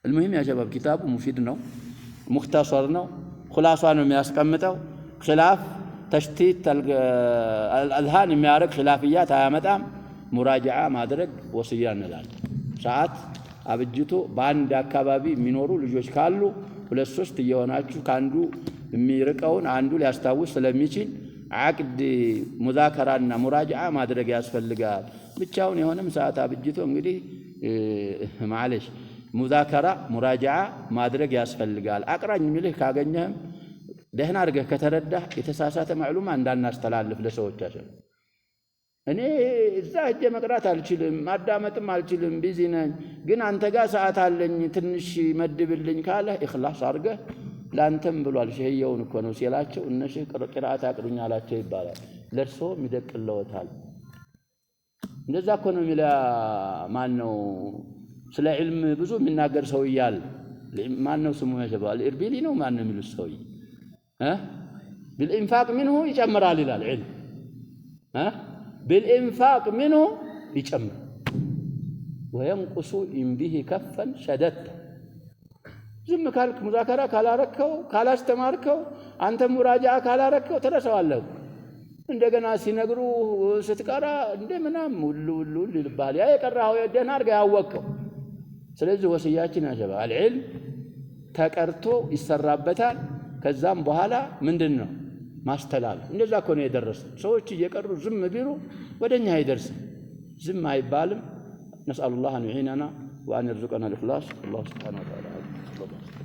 المهم يا شباب ኪታቡ مفيد ነው፣ مختصر ነው፣ خلاصة ነው የሚያስቀምጠው። خلاف تشتيت الأذهان የሚያደርግ خلافيات አያመጣም። مراجعة ማድረግ ወስያ እንላለን። ሰዓት አብጅቶ በአንድ አካባቢ የሚኖሩ ልጆች ካሉ ሁለት ሶስት እየሆናችሁ ከአንዱ የሚርቀውን አንዱ ሊያስታውስ ስለሚችል عقد مذاكرة ና مراجعة ማድረግ ያስፈልጋል። ብቻውን የሆነም ሰዓት አብጅቶ እንግዲህ معليش مذاكرة مراجعة ማድረግ ያስፈልጋል። አቅራኝ የሚልህ ካገኘህም ደህና አድርገህ ከተረዳህ የተሳሳተ معلومة እንዳናስተላልፍ ለሰዎቻችን። እኔ እዛ ሄጄ መቅራት አልችልም፣ ማዳመጥም አልችልም፣ busy ነኝ። ግን አንተ ጋር ሰዓት አለኝ ትንሽ መድብልኝ ካለህ إخلاص አድርገህ ለአንተም ብሏል። ሸህየውን እኮ ነው ሲላቸው እነ ሼህ ቅርአት አቅሩኝ አላቸው ይባላል። ለእርስዎም ይደቅለዎታል። እንደዛ እኮ ነው የሚላ ማን ነው ስለ علم ብዙ የሚናገር ሰው እያለ ማን ነው ስሙ? ያሸባል ኢርቢሊ ነው ማን ነው የሚሉት ሰውዬ بالإنفاق منه ይጨምራል ይላል። علم بالإنفاق منه ይጨምራል። وينقص إن به كفا شددت። ዝም ካልክ مذاكرة ካላረከው ካላስተማርከው አንተ مراجعة ካላረከው ትረሳዋለህ። እንደገና ሲነግሩ ስትቀራ እንደ ምናም ሁሉ ሁሉ ሁሉ ይልብሃል። ያ የቀራኸው ደህና አድርገህ ያወቅከው። ስለዚህ ወስያችን يا شباب العلم ተቀርቶ ይሰራበታል። ከዛም በኋላ ምንድን ነው ማስተላለፍ። እንደዛ እኮ ነው የደረሰ። ሰዎች እየቀሩ ዝም ቢሉ ወደኛ አይደርስም። ዝም አይባልም። نسأل الله أن يعيننا وأن يرزقنا الإخلاص። الله سبحانه وتعالى።